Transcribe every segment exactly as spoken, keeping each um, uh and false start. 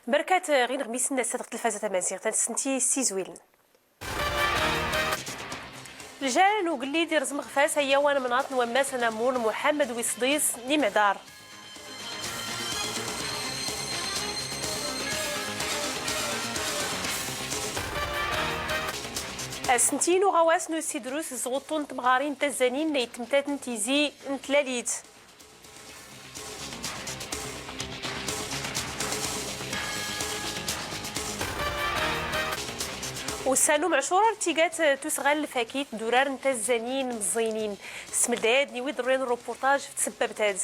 Berkat ɣ ineɣmisen n ass-a dɣ tlfaza tamaziɣt, ad nsenti s izwilen. Lǧal n ugellid irẓem ɣef-as ayaw anemnaṭ n wammas anamur n Muḥemmed wis Sḍis n Imɛdar. Asenti n uɣawas n usidrus zɣuṭṭun n temɣarin tazzanin n aytmtat n tizi n tlalit. Ussan umeɛcur ar tigat tusɣal lfakit d urar n tazzanin meẓẓiynin. Smelday ad niwi d rruyan n reportage f tsebbabtad.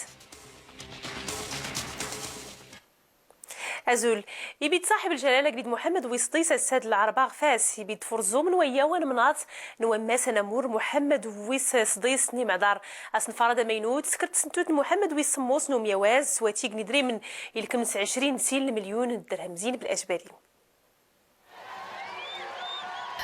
Azul. Ibid ṣaḥib lǧalal agellid Muḥemmed wis Sḍis ass-a d lɛerba ɣef ass. Ibid furẓum n wayyaw anemnaṭ n wammas anamur Muḥemmed wis Sḍis n Imɛdar. Asenfar-a d amaynut, teskert tsentut n Muḥemmed wis Semmus n umyawaz s watig n idrimen ilkem s ɛecrin sin lmelyun n dderhemzin bl ajbali.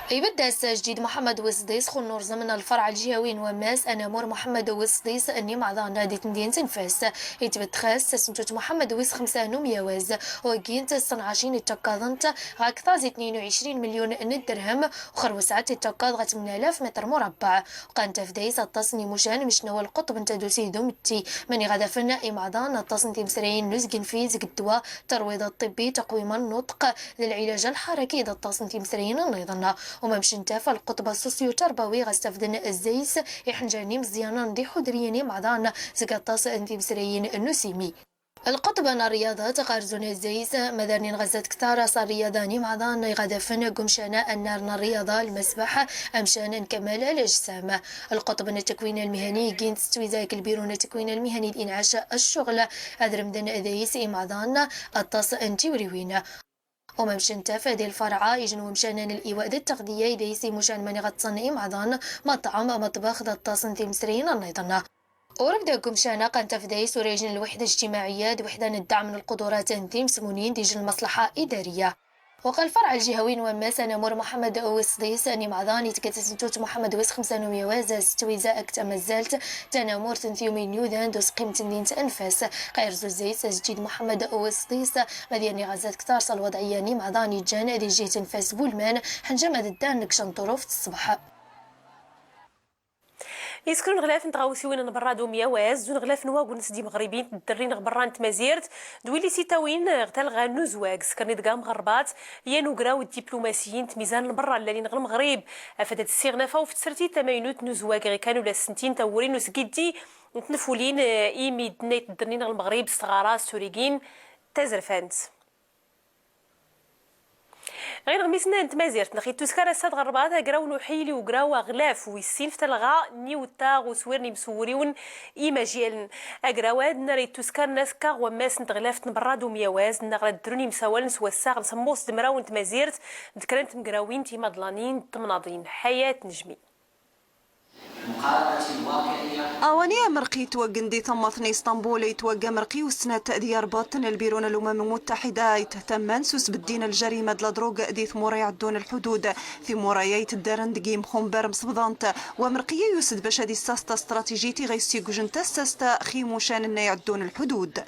Ibedd ass ajdid Muḥemmed wis Sḍis xun n urẓem n lferɛ lǧihawi n wammas anamur Muḥemmed wis Sḍis n Imɛḍan di temdint n Fas. Itbedd xas tasentut Muḥemmed wis xemsa n umyawaz, wagint s tnac ittakkaḍent ɣa ktaẓ i tnin u ɛecrin melyun n dderhem, u xerwesɛet ittakkaḍ ɣa tmen alaf mitr murabbeɛ. Qan tafdayt aṭas n imucan mecnaw lqeṭb n tadusi d umetti, mani ɣa dafen imɛḍan aṭas n timesrayin n uzgenfi, zeg ddwa, tarwiḍ ṭṭibbi, taqwima n nuṭq, d lɛilaj lḥaraki d aṭas n timesrayin nniḍen. Umamec n taf lqeṭb asosyu tarbawi ɣas tafden zzayt iḥenǧan imẓyanen d iḥudriyen imɛḍan zeg aṭas n timesrayin n usimi. Lqeṭb n rriyaḍat ɣa rzun zzayt, ma darnin ɣa zad ktar as rriyaḍa n imɛḍan iɣ ad afen g umcan annar n rriyaḍa, lmasbaḥ, amcan n kamal lajsam. Lqeṭb n takwin lmihani gint s twiza g lbiru n takwin lmihani d inɛac ccɣel, ad remden dayt imɛḍan aṭas n tiwriwin. Umamec n taf di lfarɛa, ijn wamcan n liwa d ttaɣdiya, idayt imucan mani ɣa ṭṭsen imɛḍan, maṭɛam, maṭbax d aṭas n timesrayin nniḍen. Urmd g umcan-a qan tafdayt ur ijn lwiḥda ijtimaɛiya d wiḥda n ddeɛm n lqudurat n timesmunin d ijn lmaṣlaḥa idariya. Uqa lferɛ lǧihawi n wammas anamur Muḥemmed wis Sḍis n Imɛḍan itgga tasentut Muḥemmed wis xemsa n umyawaz s twiza g tmazzalt tanamurt n tyumin n yudan d useqqi n temdint n Fas. Qa irzu zzayt ajdid Muḥemmed wis Sḍis, ma d irni ɣa zad ktar s lwaḍɛiya n imɛḍan iǧan di jjiht n Fas Bulman, ḥenǧ ma d ddan g cnṭuruf d ṣṣbeḥ. Iskr uneɣlaf n tɣawsiwin n berra d umyawaz d uneɣlaf n wagu n sdi mɣribin tdderrin ɣ berra n tmazirt d willi s itawin ɣ talɣa n uzwag, skren idg amɣerbat yan ugraw d diplumasiyin n tmizar n berra llalin ɣ lmeɣrib, afad ad ssiɣen afaw f tsertit tamaynut n uzwag ɣ ikanul asenti n tawuri n usgiddi n tnfulin, eh, i midden ay tddernin ɣ lmeɣrib s tɣara s turigin tazerfant. Ɣ ineɣmisen n tmazirt-nneɣ, ittuskar ass-a d ɣerba tagraw n uḥil i ugraw aɣlaf wis sin f talɣa n iwtaɣ uswir n imsewriwen imajyalen. Agraw-ad nna ra ittuskaren azekka ɣ wammas n tɣlaft n berra d umyawaz nna ɣ ra ddrun imsawalen s wassaɣ n semmus d mraw n tmazirt d kra n tmegrawin timaḍlanin d temnaḍin. Ḥayat Nejmi. Awani amerqi itwaggen di tammat n Isṭanbul, itwagga amerqi wis snat di Yarbaṭ n lbiru n Lumam Mutaḥida itehtamman s usbeddi n ljarima d la drogue di tmura iɛeddun lḥudud. Timura-ya iteddarren deg yimxumbar msebḍant. Wamerqi-ya yused bac ad issas tastratijit i ɣa yessigujen tassast x imucan nna iɛeddun lḥudud.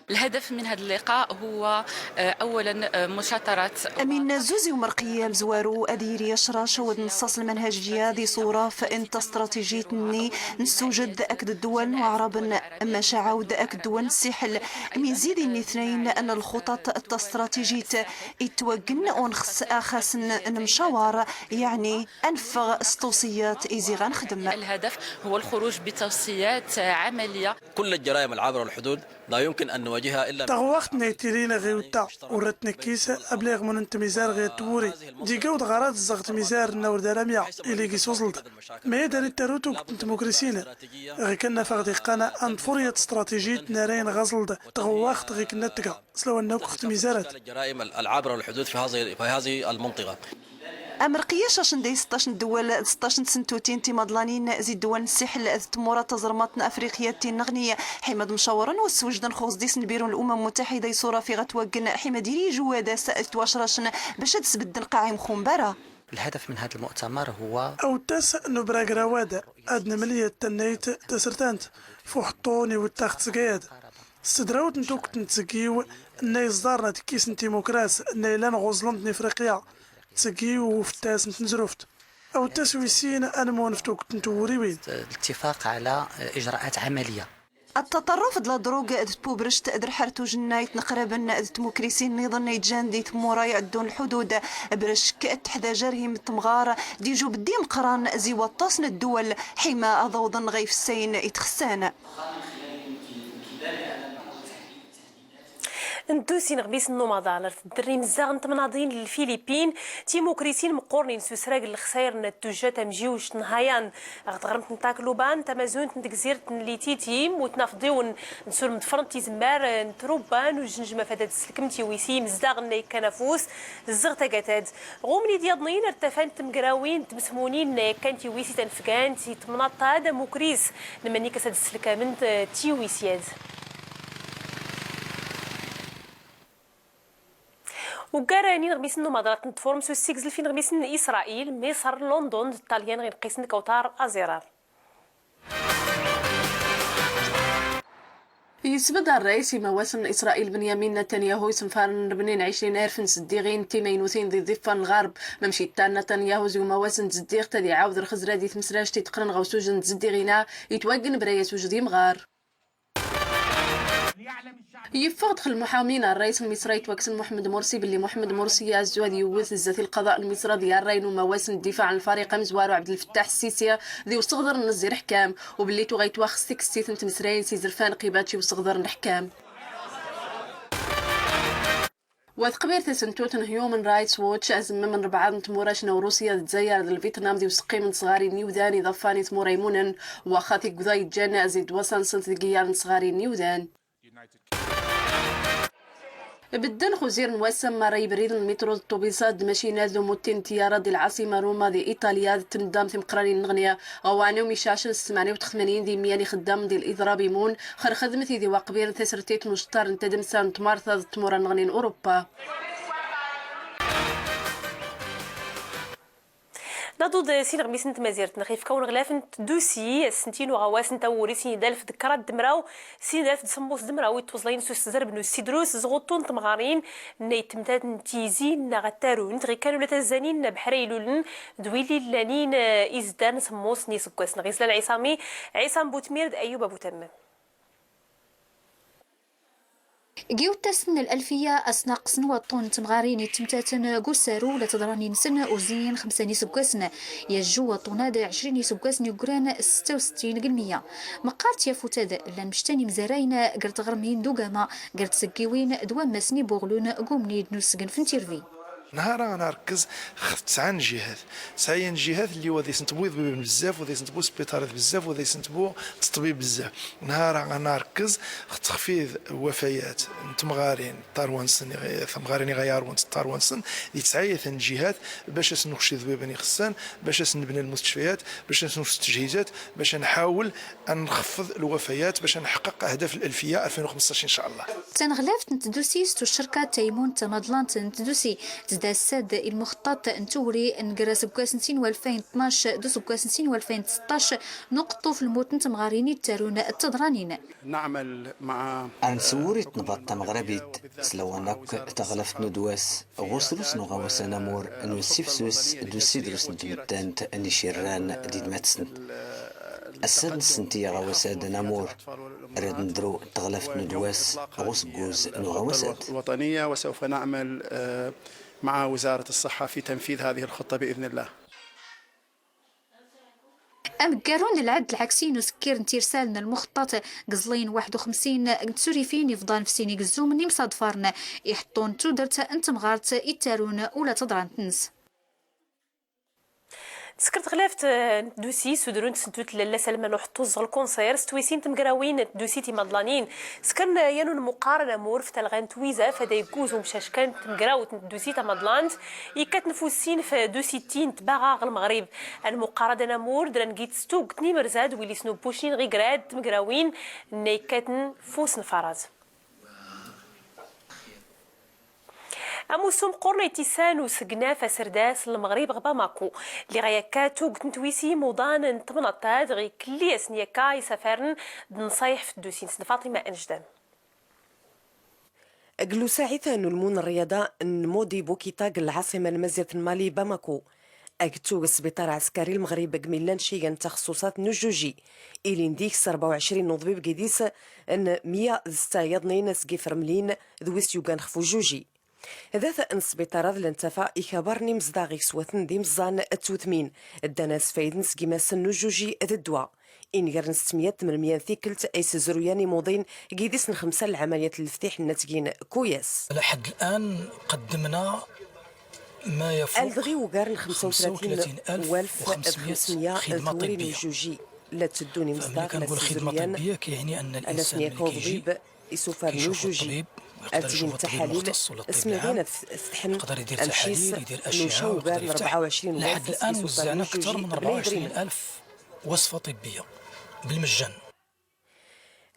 الهدف من هذا اللقاء هو، آه، أولاً، آه، مشاطرة. Amin zuz i umerqi amezwaru ad yili acrac u ad nṣaṣ lmanhajiyya d iṣura f n tastratijit nni nessewjed akked ddwal n Waɛraben, maca ɛawed akked ddwal n Ssiḥel. Min zid i nnitnayn n lxuṭaṭ n tastratijit ittwaggen u nxess axas n nemcawar, yeɛni ad neffeɣ s tewṣiyat i ziɣ ad nexdem. الهدف هو الخروج بتوصيات عملية. كل الجرائم العابرة للحدود لا يمكن أن نواجهها إلا. Taɣwaɣt n ay tilin ɣ iwta ur ra tnekkis abla iɣmun n tmizar ɣ yat twuri. Digawd ɣarad zzeɣ tmizar n awrdar amya ili gis uẓlḍ. Ma yad ani tarut ugt n tmugrisin ɣ kan nafeɣ di qqana ad nḍfur yat stratijit n ara inɣ aẓlḍ tɣwaɣt ɣ ikenna tga s lawan n akk ɣ tmizarad. الجرائم العابرة للحدود في هذه، في هذه المنطقة. Amerqi-ya cacen day seṭṭac n ddwal d seṭṭac n tsentutin timaḍlanin zi ddwal n Ssiḥel d tmura taẓermaḍt n Afriqya d tinneɣni, ḥima ad mcawren u ad swejden x uẓdis n lbiru n Lumam Mutaḥida iṣura fi ɣa twaggen, ḥima ad ili ijewwadas itwacracen bac ad sbedden qaɛ imxumbara. الهدف من هذا المؤتمر هو. Awtas n ubragraw-ad ad nemli yat tannayt tasrtant f uḥeṭṭu n iwtaɣ tẓgayad. S tedrawt n tukt n tẓgiw Nna iẓḍarn ad kkisn timukrats nna ilan ɣ uẓlm n Ifriqya, tgi uftas n tnezruft. Aw taswisin anmun f tugt n twuriwin. الاتفاق على إجراءات عملية. Ttaṭarruf d ladrug d tpubrect d rḥer tujennayt n qrabn d tmukrisin nniḍn iǧan di tmura iɛeddun lḥudud, bracek tteḥdajar him temɣar d ijubeddi meqqran zi waṭṭas n ddwal ḥima ad awḍn ɣa ifessayn itxessan. Ntdusi n ɣmis n umaḍal ar tdderri imezzaɣ n temnaḍin n Lfilipin, timukrisin meqqurnin s usrag n lexsayr n tujjat tamjiwjt n Hayan ɣ tɣrmt n Tacloban, tamazunt n tegzirt n Lititi, mmuten afḍiwen n sulm ḍfrnt tizemmar n trubba n ujenjem afad ad tselkem tiwisi imezdaɣ n ikkan afus zzeɣ tagatad. Ɣumn idyaḍnin ar tafant tmegrawin d tmesmunin n ikkan tiwisi tanfgant i temnaḍt-ad amukris n menni kas ad sselkamnt tiwisyat. Uggar n ineɣmisen n umaḍrat n tfurms ussigzlf ineɣmisen n Isṛayil, Miṣr, Lundun d Ṭṭalyan ɣ ineqqisen n kawtar aẓirar. Yesbedd rrayes imawasen n Isṛayil Benyamin Netanyahu isenfaren n rebnin ɛecrin alef n zeddiɣin timaynutin di ḍiffa n lɣerb. Mamci ttan Netanyahu zi umawas n tzeddiɣt ad iɛawed lxezra di tmesrajt iteqqnen ɣ usujed n tzeddiɣin-a itwaggen bra yasujed imɣar. Yeffeɣ-d x lmuḥami n rrayes n Misra yettwakksen Muḥemmed Mursi belli Muḥemmed Mursi azzu ad yewwet zdat lqaḍa n Misra d yarrayen umawas n ddifaɛ n lfariq amezwaru Ɛebd Lfettaḥ Ssisi di useɣder n zi leḥkam, u belli tuɣa yettwaxes tikessit n tmesrayin s izerfan qibac i useɣder n leḥkam. Wa teqbir tasentut n Human Rights Watch azemmem n rebɛaḍ n tmura cna Urusya d Dzayer d Lvitnam di useqqim n tesɣarin n iwdan iḍafan i tmura imunen, waxxa tigda yeǧǧan zi ddwasa-nsent deg iyyar n tesɣarin n iwdan. Bedden x uzir n wass ammarra ibriden n lmitru d ṭṭubisat d tmacinat d umutti n ṭṭyara di lɛaṣima Ruma di Iṭalya d tmeddamt timeqqranin nneɣni ɣ waɛni umicacel s tmeɛna u tmanyin d imya n ixeddamen di liḍrab imun xer xedmet idi wa qbir n tasrtit n ucettar n tadmsa n tmarta d tmura nneɣni n Urupa. Naḍu-d s ineɣmisen n tmazirt-nneɣ, ifka uneɣlaf n tdusi, ass-nti n uɣawas n tawuri sin idalef d kraḍ d mraw, sin idalef d semmus d mraw i tuẓlayin s uszerb n usidrus, zɣuṭṭu n temɣarin, n ayttemtat n tizi, nnaɣ ad tarunt, ɣikan ula tazzanin n abeḥri ilulen, d willi llanin, eh, izdar n semmus n iseggasen. Ɣizlan Ɛisami, Ɛisam Butmir d Ayyub Abutammam. Deg yiwet tasn n lalfiya, asnaqes n waṭṭun n temɣarin ittemtaten g usaru, la teḍranin-nsen urzin xemsa n iseggasen, yajju waṭṭun-ad ɛecrin iseggasen yuggran setta u settin g lmiya. Meqqar tyafut-ad, llan mectan imzarayn gar tɣermin d ugama, gar tseggiwin d wammas n ibuɣlun g umnid n usgenf n tirvi. Nhar-a ɣa nrekkez x tesɛa n lǧihat. Tesɛa n lǧihat lli wa ad isent bu iḍbiben bezzaf, wa ad isent bu sbiṭarat bezzaf, wa ad isent bu ṭṭbib bezzaf. Nhar-a ɣa nrekkez x texfid lwafayat n temɣarin, ṭṭarwa-nsen, temɣarin i ɣa yarwen ṭṭarwa-nsen, di tesɛa n lǧihat, bac ad sen-nukc iḍbiben ixessan, bac ad sen-nebni lmustecfayat, bac ad sen-nukc ttejhizat, bac ad nḥawel ad nxeffeḍ lwafayat bac ad nḥeqqeq ahdaf n lalfiya alfin u xemseṭṭac in ca Allah. Taneɣlaft n tdusi s tuccerka taymunt tamaḍlant n tdusi tedda ssad i lmuxeṭṭaṭ n tewri n ger aseggas n sin walfayn tnac d useggas n sin walfayn tseṭṭac n uqeṭṭuf lmut n temɣarin ittarun d teḍranin. نعمل مع Ar nsewwer i tnebaḍt tameɣrabit s lawan akk taɣlaft n udwas ɣ usrus n uɣawas anamur n usifsus d usidrus n tmettant n icirran d idmatsn. Ass-ad nsenti aɣawas-ad anamur, rad ndru taɣlaft n udwas ɣ usgguz n uɣawas-ad. الوطنية، وسوف نعمل، آه، مع وزارة الصحة في تنفيذ هذه الخطة بإذن الله. Ameggaru n lɛed lɛaksi n usekkir n tirsal n lmuxeṭṭat g ẓẓli n waḥed u xemsin n tsurifin ifḍan f sin igzzumen imsaḍfaren iḥeṭṭun tudert n temɣart ittarun ula d taḍrant-ns. Teskert ɣlaft, eh, n tdusi sudrun tsentut lalla Salman Uḥeṭṭu zzeɣ lkunsir s twisin tmegrawin n tdusi timaḍlanin. Skern, eh, yan unmuqqar anamur f talɣa n twizaf ad igguz umcackan n tmegrawt n tdusi tamaḍlant ikkat nfussin f dusitin n tbaɣa ɣ lmeɣrib. Anmuqqar-ad anamur dran git s tugt n imerzad willi snubbucin ɣ igrad tmegrawin nna ikkaten f usnfaraz. Amussu meqqurn ay tisan usegnaf aserdas n lmeɣrib ɣ Bamako. Lliɣ yakka tugt n twisi imuḍan n temnaḍt-ad ɣ ikelli asn yakka isafaren d nnṣayḥ f tdusi-nsn. Faṭima Anjdam. Deg lewsaɛit n ulmu n rryaḍa n Modi Bokita deg lɛaṣima lmazziɣt n Mali, Bamako, ag tug sbiṭar ɛskari n Lmeɣrib deg mi llan cigan n txeṣṣuṣat n ujjuji, ilin deg-s rebɛa u ɛecrin n uḍbib deg yidis n meyya d setta yaḍnin seg ifermlin d wis yugan xef ujjuji. Dat n sbiṭar-a d llan tafa ikabar n imezdaɣ ikswaten d imeẓẓan d twetmin, ddan asfayden seg imassen n ujjuji d ddwa. Inger n setmya d tmenmya n tikkelt ay sezruyan imuḍin deg yidis n xemsa n lɛamaliyat n leftiḥ n tgin Kuyas. لحد الآن قدمنا ما يفوق Aldɣi ugar n xemsa u tlatin walef u xemsmya n twuri n ujjuji la tteddun imezdaɣ la sezruyan. Alaf n yakka uḍbib isufar n ujjuji, ad tgin taḥalil, asmi ɣin ad fetḥen amciṣ n uca ugar n rebɛa u ɛecrin walef isufar n ujjuji bla idrimen. وصفة طبية بالمجان.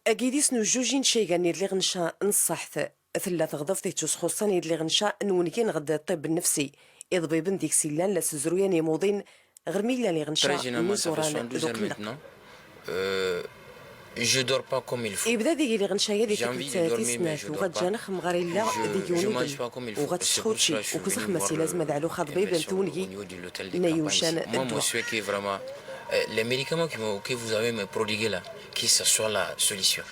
Ag yidis n ujjuji n cigan n yidliɣen ca n ṣṣaḥt, tella teɣdebt ittusxuṣṣan i yidliɣen ca n wengin ɣ ṭṭibb nnefsi. Iḍbiben deg-s illan la sezruyan imuḍin ɣer mi llan iɣenca n iẓuran d uqelleq. Ibda deg-i liɣenca-ya di tikkelt tis snat, uɣa ǧǧan axemmɣar illa deg yiwen udem, uɣa ttxuci, ukzx mas ilazem ad ɛluɣ aḍbib n twengi n yewcan n ddwa. Les médicaments que vous, que vous avez me prodigués là, que ça soit la solution.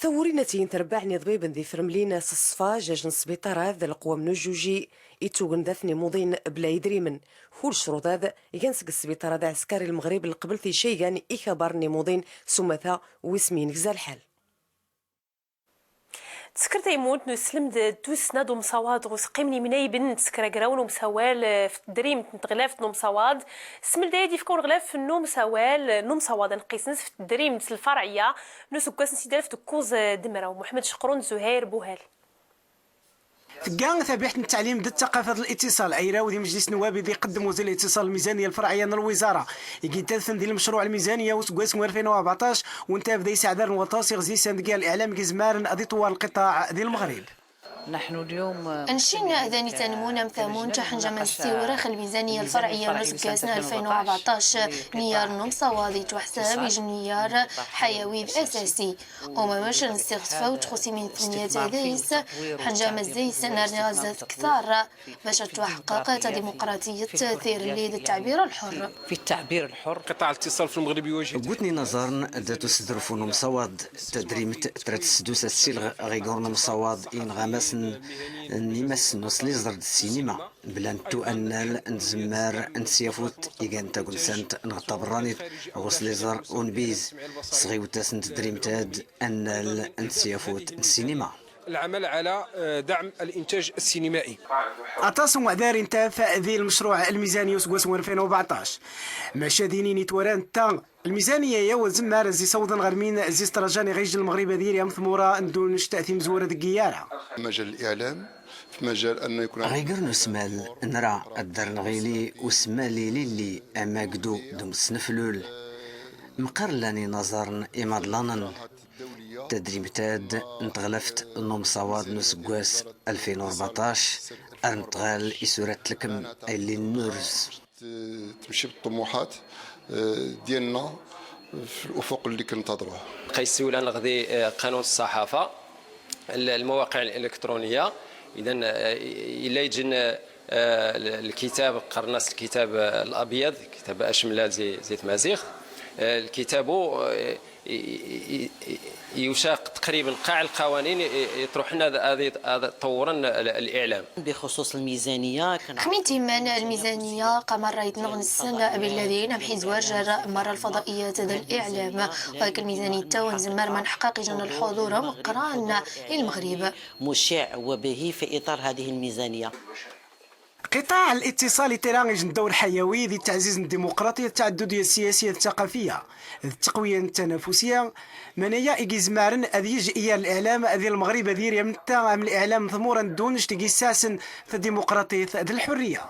Tawuri n ad tt-yin terbaɛ n iḍbiben d ifermlin s ṣṣfa jaj n sbiṭar-ad d lqwam n ujjuji ittugen dat n imuḍin bla idrimen. Kul ccruḍ-ad gan seg sbiṭar-ad ɛskari n Lmeɣrib lqbelt i cigan ikabar n imuḍin s umata wis mi yengza lḥal. Teskert taymunt n uslem d tussna d umsawaḍ ɣ useqqim n yimnayben n tsekra agraw n umsawal, eh, f tedrimt n tɣlaft n umsawaḍ. Smel d ay d-ifka uneɣlaf n umsawal, eh, n umsawaḍ aneqqis-nnes f tedrimt lfarɛiyya n useggas n sid alef d kuẓ, eh, d mraw. Muḥemmed Ceqrun d Zuhayr Buhal. Tegga tabiḥt n ttaɛlim d ttaqafa d litisal, ayraw d imejlis n nnwab i d-iqeddem uzil litisal lmizaniya lfarɛiyya n lwiẓara, i d-ittadfen di lmecruɛ lmizaniya useggas n alfin u rbeɛṭac, u netta bda yesɛedar n waṭas iɣzisan deg liɛlam i izmaren ad iṭewwer lqiṭaɛ di Lmeɣrib. Nci da nitanmun am tamunt ḥenjam ad nsiwrex lmizaniya lfarɛiyya n useggas n alfin u rbeɛṭac, niyar n umsawaḍ yettwaḥsab ijeniyar ḥayawi d asasi. Umamec nsiɣ tfawt txusimin tmenya tadayt, ḥenjam ad zayt nerni ɣazat ktar, bac ad twaḥqaq tadimuqraṭiyet, tirelli d ttaɛbir lḥur. في التعبير الحر. قطاع الاتصال في المغرب يواجه Ggutn inaẓaren dat usdruf n umsawaḍ, tadrimt tra tesdus ad tsilɣ ɣ igur n umsawaḍ i inɣamasen n imassen n usliẓer d ssinima. Bla nettu annal n tzemmar n tsyafut igan tagnsant neɣ taberranit ɣ usliẓer unbiz, sɣiwt-as n tedrimt-ad annal n tsyafut n ssinima. العمل على، آه، دعم الإنتاج السينمائي. Aṭas n weɛdar i ntaf di lmecruɛ lmizani useggas n alfin u rbeɛṭac. Maca d inin itwaran ta Lmizaniya-ya wazemmar zi sawḍen ɣer min zi strajan iɣij n Lmeɣrib ad yiri am tmura n dunect timezwura deg iyara. مجال الإعلام، في مجال أنه يكون Ɣ iger n usmal nra ad darneɣ ili usmal ililli amagdu d umsneflul. Mqar llan inaẓaren imaḍlanen. Tadrimt-ad n tɣlaft n umsawaḍ n useggas alfin u rbeɛṭac ar netɣal isurat tlkem aylli n urz. تمشي بالطموحات، آه، ديالنا في الأفق اللي كننتظروه. Qaysiwlan ɣdi, eh, qanun ṣṣaḥafa, l-, lmawaqiɛ l-elektruniya, idan, eh, illa iǧn, eh, l-, lkitab, qqaren-as lkitab, eh, labyad, kitab acmlal zi, zi tmaziɣt. Eh, lkitabu, eh, i, i, i, i, iwcaq taqriban qaɛ lqawanin i, i, iṭruḥen ad, ad, ad ṭṭewwren l-, l-, liɛlam. بخصوص الميزانية، كان Xmin timman lmizaniya, qamar rayt nɣ nssen billi din amḥizwar jar marra lfaḍaiyat d liɛlam, wa k lmizaniyat-a ur nzemmar ma nḥeqqeq ijan lḥuḍur ameqqran i Lmeɣrib. مشع وبهي في إطار هذه الميزانية. Qiṭaɛ litisal itira ijen dawr ḥayawi di teɛziz n dimuqraṭiyat, taɛeddudiyat siyasiyat d taqafiya, d teqwiya n tanafusiya, manaya i izmaren ad yij iyar liɛlam di Lmeɣrib ad yiri am netta am liɛlam n tmura n dunect i issasen tadimuqraṭiyat d lḥurriya.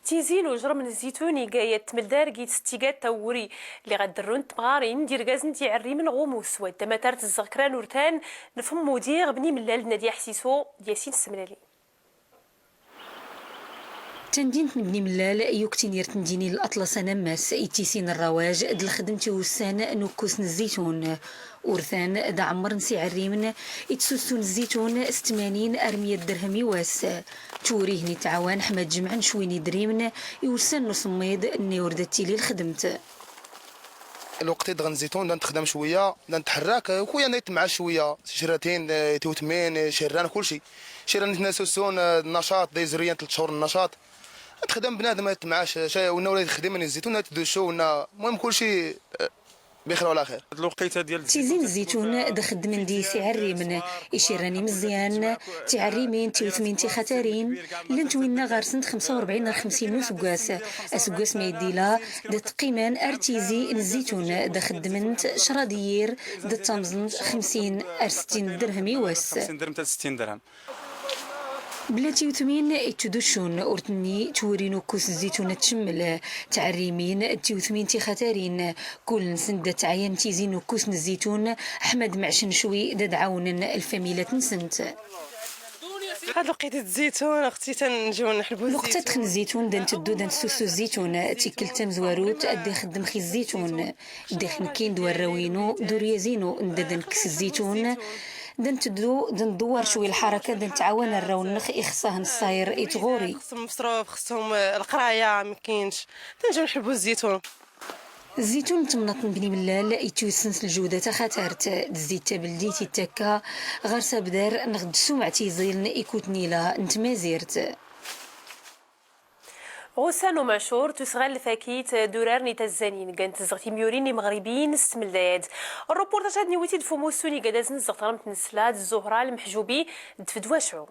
Tizi n ujrem n zzitun iga yat tmeldar gis tigat tawuri, lliɣ ad drun tmɣarin d irgazen d iɛerrimen ɣ umuswad. Amatar tezzeɣ kra n urtan, nfem mudiɣ bni mellal d Nadi Ḥsiso d Yasin Semlali. Tamdint n Bni Mellal, yuktin yer tmdinin n Laṭlas anammas, ittisin rrawaǧ d lxedmt i wussan n ukkus n zzitun. Urtan d aɛemmer n s iɛerrimen, ittsussun zzitun s tmanin ar mya dderhem i wass. Twuri-hen ittɛawan ḥma d-jemɛen cwi n idrimen i wussan n usemmiḍ nna ur da ttili lxedmt. Lweqt i dɣa n zzitun, da ntxdam cwiya, da ntḥerrak, eh, kuya da ittemɛac cwiya, s cratin, eh, tiwtmin, eh, cirran, kulci. Cirran itnasussun, eh, d nnacaṭ, da izru yan tlet cchur n nnacaṭ. Ad txdam bnadem, ad ittemɛac, eh, ca-, wenna ula ixdim n zzitun, ad tduccu, wenna, المهم kulci, eh, bixir u ɛla xir. Tizi n zzitun da xeddmen di s iɛerrimen, icirran imeẓyan, tiɛerrimin, tiwtmin tixatarin, llant winna ɣer-sent xemsa u rebɛin ar xemsin n useggas. Aseggas ma yeddi la, da ttqiman ar tizi n zzitun, da xeddment crad n yir, da ttamẓent xemsin ar settin dderhem i wass. خمسين درهم حتى ستين درهم. Bla tiwtmin ittduccun, ur tenni twuri n ukkus n zzitun ad tcemmel. Tɛerrimin d tiwtmin tixatarin, kull-nsent da ttɛayan tizi n ukkus n zzitun, ḥma d-mɛecen cwi, da d-ɛawnen lfamilat-nsent. هاد الوقيته د الزيتون اختي تنجيو نحلبو الزيتون. Lweqt ad dxen zzitun, da nteddu da ntsussu zzitun. Tikkelt tamezwarut ad da ixeddem xi zzitun. Dixen nekkin d warraw-inu d uryaz-inu, nda da nekkes zzitun, da nteddu da ndewwar cwi lḥaraka, da nettɛawan arraw-nnex ixṣahen ṣṣayr i tɣuri. خصهم مصروف، خصهم القرايه، ما كاينش. تنجيو نحلبو الزيتون. Zzitun n temnaḍt n Bni Mellal ittwussen s lǧewda taxatart, d zzit tabeldit ittakka ɣer-s abdar neɣ d sumɛa iẓiln i kutnila n tmazirt. Ɣussan umacur, tusɣa n lfakit d urar n itazzanin, gant zzeɣ timyurin n imeɣribiyin s tmeldayat. Rrupuṛṭaǧ ad niwiti d fumusu n igadaz n zzeɣ tɣremt n sla d Zuhra Lmeḥjubi d tfedwa cɛu.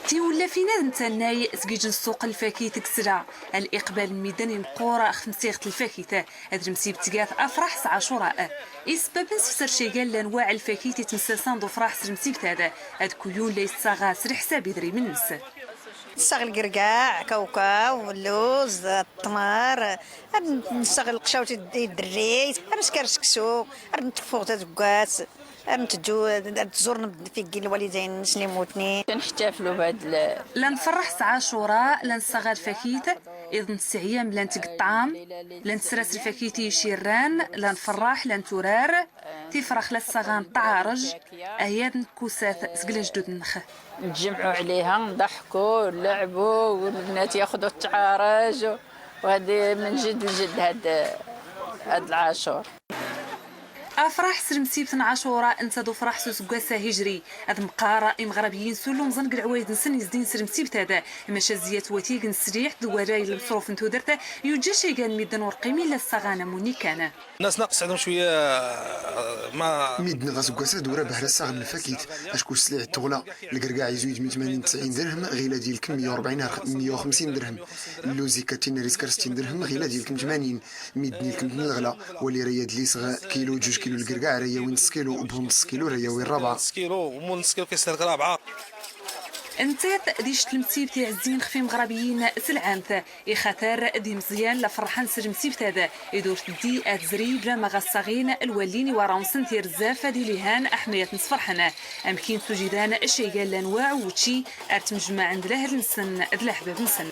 Tiwlafin ad ntannay seg iǧ n ssuq n lfakit deg sla, al iqbal n midan imqur ɣ tmsiɣt n lfakit, ad lemsib tgat afraḥ s ɛacura. Isbabben sefser caygan llan waɛ lfakit itmsasan d ufraḥ s lemsibt ad, ad kullun la issaɣa s leḥsab idrimen-nnes. Nessaɣ lgergaɛ, kawkaw, lluz, ṭṭmar, ad nessaɣ lqcawt i d-, i dderrit, ad nesker seksu, ad nteffeɣ tazeggat, ad nteddu, ad tẓurn fi ggi lwalidayn-nnes li mmutnin. نحتفلوا بهاد ال- La nferreḥ s ɛacura, la nessaɣ lfakit, iḍ n sseɛyam la nteg ṭṭɛam, la nessers lfakit i yicirran, la nferreḥ, la netturar, tifrax la ssaɣan ṭṭɛaṛej, ahyad n tkusat seg lejdud-nnex. نتجمعوا عليها، نضحكوا، نلعبوا، والبنات ياخذوا التعارج، وهذه من جد لجد هاد، هاد العاشور. Afraḥ s lemsibt n ɛacura, nta d ufraḥ s useggas ahijri. Ad meqqar imeɣrabiyin sulluẓen deg leɛwayed-nsen izdin s lemsibt ad, maca zzyat watig n ssliḥ d warray n lmeṣruf n tudert, yuǧǧa caygan n midden ur qqimin la ssaɣan am unnikan. الناس ناقص عندهم شوية، آه، ما Midden ɣas aseggas-a d ur rabah la ssaɣen lfakit, acku ssliɛt teɣla. Lgergaɛ izwi-d min tmanin tesɛin dirhem, ɣila d-ilkem meyya u rebɛin ar meyya u xemsin dirhem. Lluz ikkatin ar isker settin dirhem, ɣila d-ilkem tmanin. Midden ilkem-ten lɣla, wali ra yad liseɣ kilu, ǧuj kilu lgergaɛ ra yawin s kilu, bu nṣ kilu ra yawin rebɛa. نص كيلو، ومول نص كيلو كيسهل غير أربعة. Nettat d ict lemsibt iɛezzin xef imeɣrabiyin s lɛamt. Ixatar d imeẓyan la ferrḥen s lemsibt ad, id ur teddi ad tezri bla ma ɣas ssaɣin lwalin i warraw-nsen tirzaf ad ilihan aḥmayat-nsen ferḥen. Amkin s ujidan caygan llan waɛ wučči ar ttemjmaɛen d lahl-nsen d leḥbab-nsen.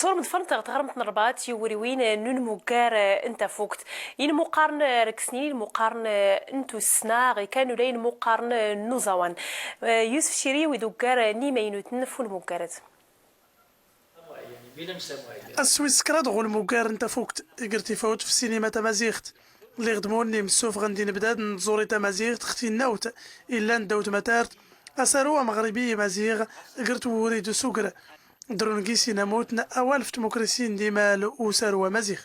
Sɣur medfernt ɣer tɣremt n Rrbat, tiwuriwin n unmuggar n tafukt. Inmuqaren reg snin, inmuqaren n tussna, ɣikan ula inmuqaren n uẓawan. Yusef Ciri, wi d uggar n imaynuten f unmuggar-ad. Ass wis kraḍ ɣ ulmuggar n tafukt, iger tifawt f ssinima tamaziɣt. Lliɣ d Munnim, ssufɣen-d inebdad n tẓuri tamaziɣt x tinnawt illan ddaw tmatart, asaru ameɣribi imaziɣ, ger twuri d usugr. Drun gis inamut n awal f tmukrisi n dimal usaru amaziɣ.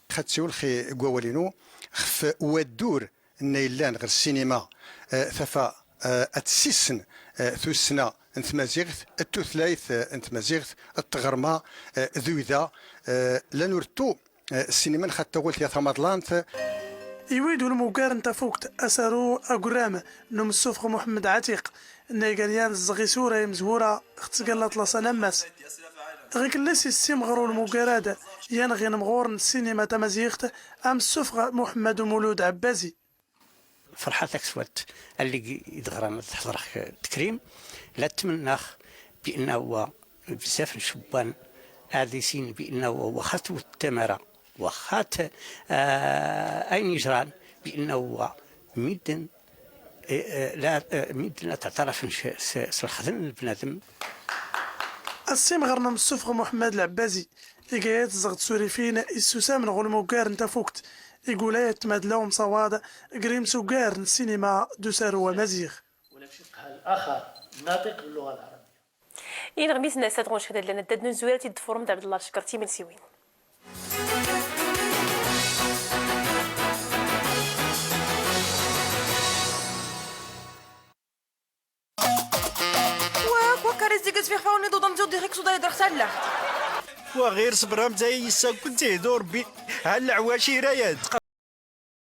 Xad siwel xi g wawal-inu xef waddur nna yellan ɣer ssinima, eh, tafa, eh, ad tessisen, eh, tussna n tmaziɣt, d tutlayt, eh, n tmaziɣt, d tɣerma, eh, d uyda, eh, lan urtu, eh, ssinima n xad tawalt ya tamaḍlant. Iwi-d ulmuggar n tafukt asaru agurram n umessufeɣ Muḥemmed Ɛatiq, nna igan yan zzeɣ isura imezwura ɣ tẓegga n Laṭlas anammas. Ɣikelli s issimɣer ulmuggar-ad yan ɣ inemɣuren n ssinima tamaziɣt, amessufeɣ Muḥemmed Umulud Ɛebbazi. Ferḥat ak swat allig i d-ɣran ad ḥeḍreɣ tekrim. La tmennaɣ bi annahu bezzaf n cebban ad isin bi annahu waxat wet tamara, waxat, ah, ayen yejran bi annahu midden, eh, eh, la, eh, midden ad ttɛetarafen s, s, s lexdem n bnadem. Asimɣer n umsufeɣ Muḥemmed Lɛebbazi, iga-yad tẓeɣ tsurifin issusamen ɣur lmuggar n tafukt, igula-yad tmadla umsawaḍ ger imsuggar n ssinima d usaru amaziɣ. Ulamek الآخر ناطق باللغة العربية. Ineɣmisen n ass-a tɣunc kda llan addad n unzwirat i d-tfurum d Ɛebdellah Cekr timelsiwin. Wa, wa, kari zig-as fiɣ fawen iḍudan ziɣ dixik suda yedrex sallaɣt. Wa ɣir ṣebram zay yessakk-d zid u Rebbi. Ha leɛwacira-yad.